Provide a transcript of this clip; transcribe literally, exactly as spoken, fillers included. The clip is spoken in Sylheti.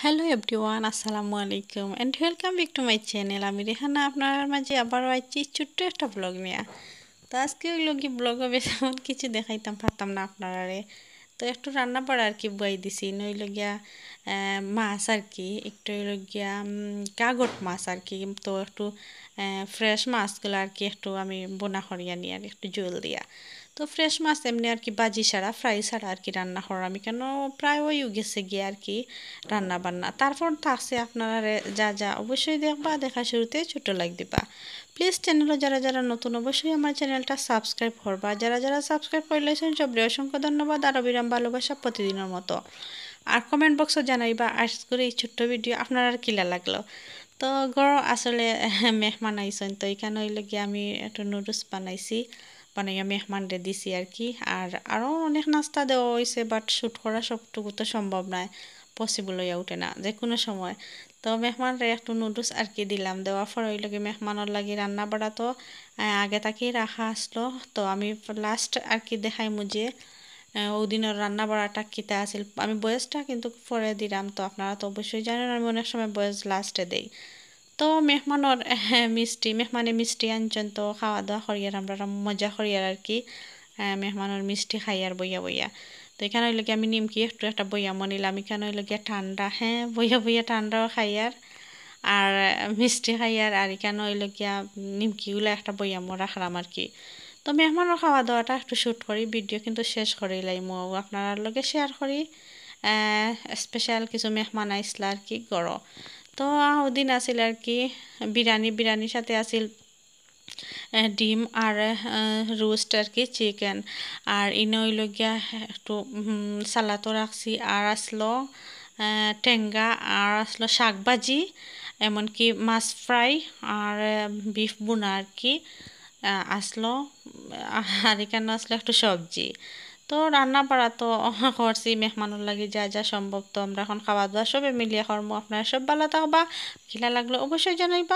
Hello everyone, আসসালামু আলাইকুম and welcome back to my channel। আমি রেহানা আপনারার মাঝে আবারও আইছি ছোট্ট একটা ব্লগ নিয়া। তো আজকে অইলো গি ব্লগো বেশি এমন কিছু দেখাইতাম পারতাম না আপনারারে। তো একটু রান্না বাড়া আর কি বয়াই দিছি, নইলো গিয়া আহ, মাছ আর কি, একটু অইলো গিয়া উম, কাগট মাছ আর কি। তো একটু ফ্রেশ মাছগুলা আর কি একটু আমি বোনা করিয়া নিয়ার একটু ঝোল দিয়া। তো ফ্রেশ মাছ এমনি আর কি ভাজি ছাড়া, ফ্রাই ছাড়া আর কি রান্না করার আমি, কেন প্রায় অইউ গেছে গিয়া আর কি রান্না বান্না। তারপর থাকছে আপনারারে যা যা অবশ্যই দেখবা, দেখা শুরুতে ছোট্ট লাইক দিবা। প্লিজ চ্যানেলো যারা যারা নতুন অবশ্যই আমার চ্যানেলটা সাবস্ক্রাইব করবা, যারা যারা সাবস্ক্রাইব করলাইছেন সবরে অসংখ্য ধন্যবাদ, আরও বিরাম ভালোবাসা প্রতিদিনের মতো। আর কমেন্ট বক্সো জানাইবা আজকের এই ছোট্ট ভিডিও আপনারার কিলা লাগলো। তো ঘরো আসলে মেহমান আইছইন, তো ইখান অইলো গিয়া আমি একটু নুডলস বানাইছি, বানাইয়া মেহমানরে দিছি আর কি। আর আরও অনেক নাস্তা দেওয়া অইছে, বাট শ্যুট করা সবটুকু তো সম্ভব নায়, পসিবল অইয়া উঠে না যে কোনো সময়। তো মেহমানরে একটু নুডলস আর কি দিলাম, দেওয়ার পর অইলো গি মেহমানর লাগি রান্না বাড়া তো আহ, আগে থাকি রাখা আসলো। তো আমি লাস্ট আর কি দেখাইমু যে আহ, ওদিনর রান্না বাড়াটা কিতা আছিল। আমি ভয়েসটা কিন্তু পরে দিলাম, তো আপনারা তো অবশ্যই জানেন আমি অনেক সময় ভয়েস লাস্টে দেই। তো মেহমানর আহ, মিষ্টি, মেহমানে মিষ্টি আনছইন, তো খাওয়া দাওয়া করিয়ার আমরা মজা করিয়ার আর কি। আহ, মেহমানর মিষ্টি খাইয়ার বইয়া বইয়া। তো ইখান অইলো গিয়া আমি নিমকি একটু একটা বইয়ামো নিলাম, ইখান অইলো গিয়া ঠান্ডা, হ্যাঁ, বইয়া বইয়া ঠান্ডাও খাইয়ার আর আহ, মিষ্টি খাইয়ার, আর ইখান অইলো গিয়া নিমকিগুলা একটা বইয়ামো রাখলাম আর কি। তো মেহমানর খাওয়া দাওয়াটা একটু শ্যুট করি, ভিডিও কিন্তু শেষ করিলাইমু, আপনারার লগে শেয়ার করি। স্পেশাল কিছু মেহমান আইসলা আর কি ঘরো। তো ওদিন আছিল আর কি বিরিয়ানি, বিরিয়ানির সাথে আছিল আহ, ডিম আর রোস্ট আর কি চিকেন। আর ইনো অইলো গিয়া একটু উম, সালাদও রাখছি, আর আসলো আহ, টেঙ্গা, আর আসলো শাক ভাজি, এমনকি মাছ ফ্রাই আর বিফ ভুনা আর কি আহ, আসলো। আর ইখান আসলো একটু সবজি। তো রান্না বাড়া তো করছি মেহমানর লাগি যা যা সম্ভব। তো আমরা এখন খাওয়া দাওয়া সবে মিলিয়া করমু। আপনারা সব ভালা থাকবা, কিলা লাগলো অবশ্যই জানাইবা।